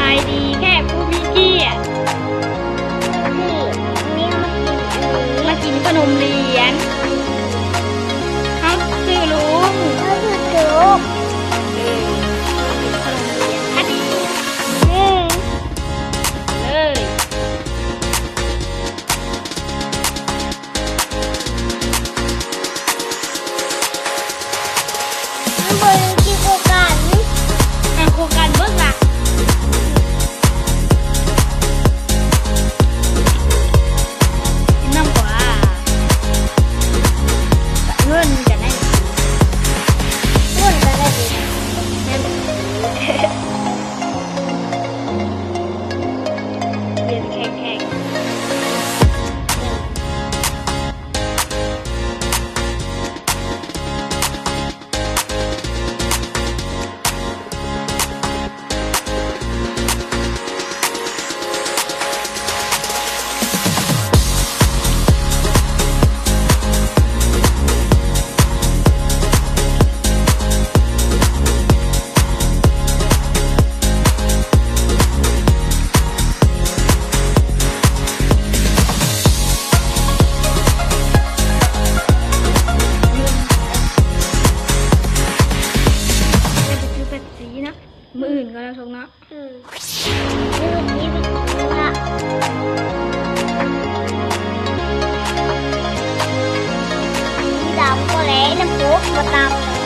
ບາຍດີແຂກຜູ້ມີກຽດ. ນີ້ ນີ້ມາກິນອັນນີ້ ມາກິນຂະໜົມຫຼຽນ. ເຮົາຊື່ລຸງ. ເຮົາຊື່ຈຸກ. ເອີ ມາກິນຂະໜົມຫຼຽນ. ອັນນີ້ ອືມ ເລີຍ. ມັນບໍ່ໄດ້ກິນຄູ່ກັນ. ຫາຄູ່ກັນເບິ່ງລະ. ກິນນຳກວ່າ. ເງິນກະໄດ້. ເງິນກະໄດ້. ເງິນ. ເຢັນແຂງໆ. ຊື້ເປັບຊີເນາະ ມື້ອື່ນກ່ອນເນາະ ທຸກເນາະ. ອືມ ມື້ອື່ນຊິໄປກິນລະ. ດຳບໍ່ແລະ ນ້ຳໂຄກບໍ່ຕຳ.